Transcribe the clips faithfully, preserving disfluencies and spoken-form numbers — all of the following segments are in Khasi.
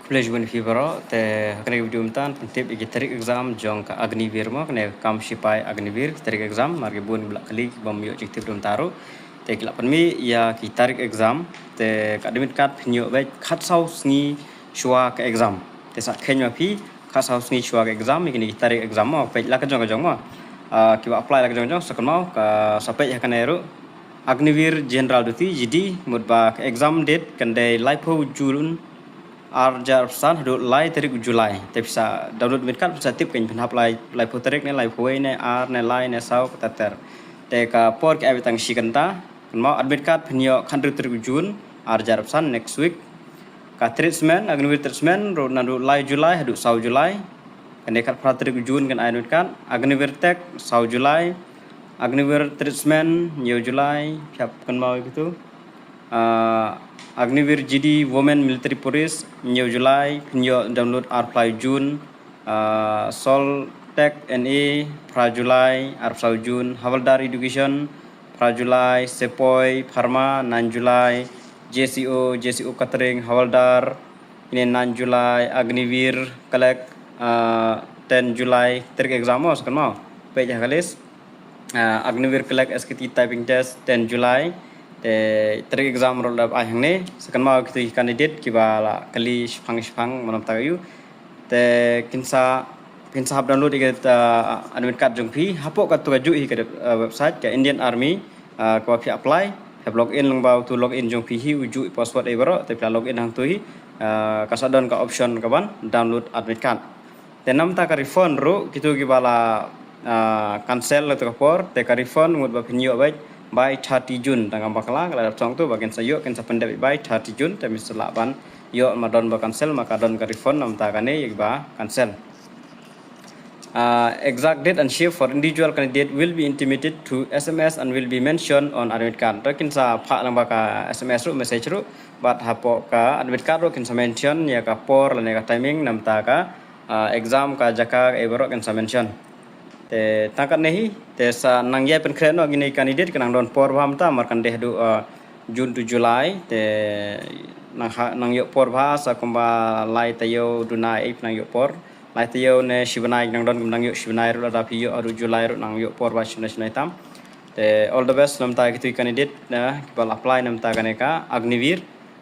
Khublei shibun ïa phi baroh, te ha kane ka video mynta pyntip ïa ki tarik exam jong ka Agniveer mo, kane kam shipai Agniveer, ki tarik exam, namar ki bun ba la kylli ki bym ïoh jingtip ruh mynta ruh. Te ki la pynmih ïa ki tarik exam, te ka admit card phin ïoh beit khatsaw sngi shuwa ka exam. Te sa kheiñ ma phi, khatsaw sngi shuwa ka exam, ïa kine ki tarik exam mo, peit la ka jong ka jong mo. Ah, kiba apply la ka jong ka jong, sa kynmaw, ka sa peit ha kane ruh. Agniveer General Duty, G D, mut ba ka exam date kan dei laiphew June, ar hajar arphew san haduh lai tarik u July. Te phi sa download admit card, phi sa tip kan phin hap lai, laiphew tarik ne, laiphew wei ne, ar ne, lai ne, saw, kata ter. Te ka por ki ai beit tang shi kynta, kynmaw admit card phin ïoh khathynriew tarik u June, ar hajar arphew san, next week. Ka treatment, Agniveer treatment, ruh naduh lai July haduh saw July. Kane khatphra tarik u June kan ai admit card. Agniveer Tech, saw July. Agniveer treatment, hynñiew July, phi hap kynmaw ïa kitu. Ah, Agniveer G D Women Military Police, hynñiew July, phin ïoh download arphew lai June. Ah, Sol Tech N A, phra July, arphew saw June. Havildar Education, phra July. Sepoy Pharma, nine July. J C O, J C O Catering, Havildar, ine nine July. Agniveer Collect, ah, ten July, tarik exam mo, sa kynmaw. Peit ha ka list. Ah, Agniveer Collect S K T Typing Test, ten July. Te tarik exam ruh la ai hangne, sa kynmaw kitu ki candidate kiba la kylli shipang shipang mynta ka ïu. Te kin sa, phin sa hap download ïa ka, ah, admit card jong phi hapoh katu kajuh hi ka, ah, website ka Indian Army, ah, kaba phi apply, phi hap log in lyngba utu log in jong phi hi, u juh password ei baroh, te phi la log in hangtu hi, ah, ka sa don ka option kaban download admit card. Te namta ka refund ruh, kitu kiba la, ah, cancel la tu ka por, te ka refund mut ba phin ïoh beit by thirty June, tang kam bakla ka la dap song tu ba kin sa ïoh, kin sa pyndep by thirty June, te mynta lah ban ïoh, ma don ba cancel, ma ka don ka refund namta kane ïa kiba cancel. Ah, exact date and shift for individual candidate will be intimated through S M S and will be mentioned on admit card. To kin sa phah lang ba ka S M S ruh, message ruh, bad hapoh ka admit card ruh kin sa mention ïa ka por lane ka timing namta ka, ah, exam ka jaka ka ei baroh kin sa mention. Te tang katne hi, te sa nang ïai pynkhreh noh ïa kine candidate ka nang don por bha mynta, namar kan dei haduh, ah, June to July, te nang ha, nang ïoh por bha sa kumba lai taïew duna ei nang ïoh por. Lai taïew ne shi bnai nang don, nang ïoh shi bnai ruh, lada phi ïoh haduh July ruh nang ïoh por bha shi bnai shi bnai tam. Te all the best namta kitu ki candidate, eh, kiba la apply namta kane ka Agniveer.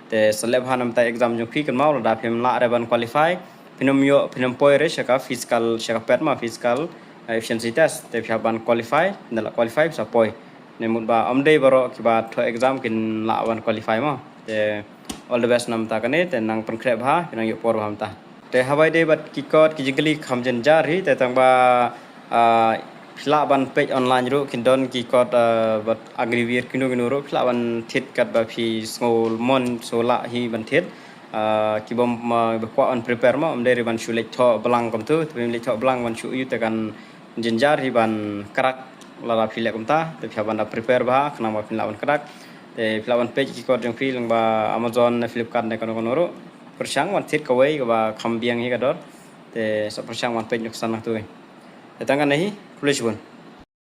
Te sa leh bha namta exam jong phi, kynmaw lada phim lah re ban qualify, phin ym ïoh, phin ym poi re sha ka physical, sha ka pet ma physical, eh, efficiency test. Te phi hap ban qualify, nda la qualify sa poi. Ne mut ba ym dei baroh kiba thoh exam kin lah ban qualify mo. Te all the best namta kane, te nang pynkhreh bha, phin nang ïoh por bha mynta. Te haba ïadei bad ki kot ki jingkylli kham jynjar hi, te tang ba, ah, phi lah ban peit online ruh, kin don ki kot, ah, bad Agniveer kino kino ruh, phi lah ban thied katba phi sngew mon sngew lah hi ban thied. Ah, ki bym, ah, ba kwah ban prepare mo, ym dei re ban shu leit thoh blank kumtu, te phim leit thoh blank ban shu ïoh te kan jynjar hi ban crack, lada phi leh kumta, te phi hap ban da prepare bha, khnang ba phin lah ban crack. Te phi lah ban peit ki kot jong phi lyngba Amazon ne Flipkart ne kano kano ruh. Pyrshang ban thied kawei kaba kham biang hi ka dor. Te sa pyrshang ban peit nuksan nangtu. Te tang katne hi, khublei shibun.